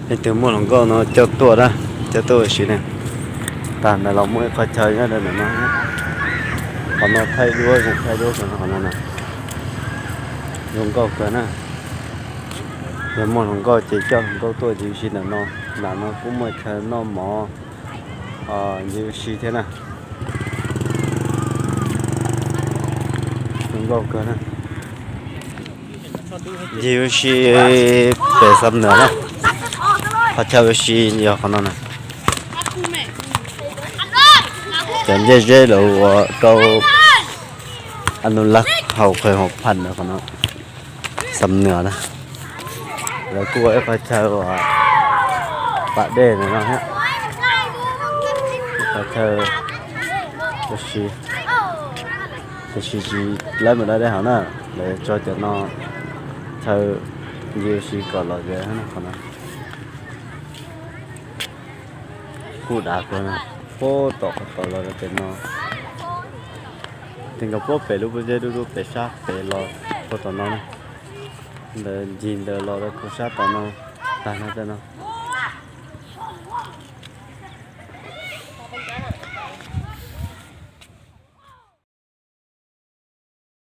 Leej twg muaj hluas nkauj no coj tuaj na, coj tuaj ua si na. Tag ntawd los muaj ib qhov chaw nyob rau ntawm no, qhov no thaij duab, thaij duab qhov no na. Zoo nkauj kawg na. Yog muaj hluas nkauj ces coj hluas nkauj tuaj ncig ua si ntawm no. Ntawm no kuj muaj chaw noj mov ncig ua si thiab na. Zoo nkauj kawg na. Ncig ua si pem Xam Nuas na. Qhov chaw ua si yog qhov no na. Cov ncej zeb lawv ua rau anulaj haus qhwv haus phaj ntawd qhov no. Xam Nuas na. Lawv kuj ua ib qhov chaw uas pam dej ntawm no thiab. Ib qhov chaw ua si, tiam sis tsis laib mus da dej hauv na. Lawv tso cov no chaw ncig ua si kom lom zem qhov no. Kuj dav kawg na, puag tom qhov tod los rau pem no. Tes nkaus puag pem lub pob zeb dub dub pem sab pem los puag tom no na. Ntawd ncig ntawd los rau puag sab tom no, tag no tej no.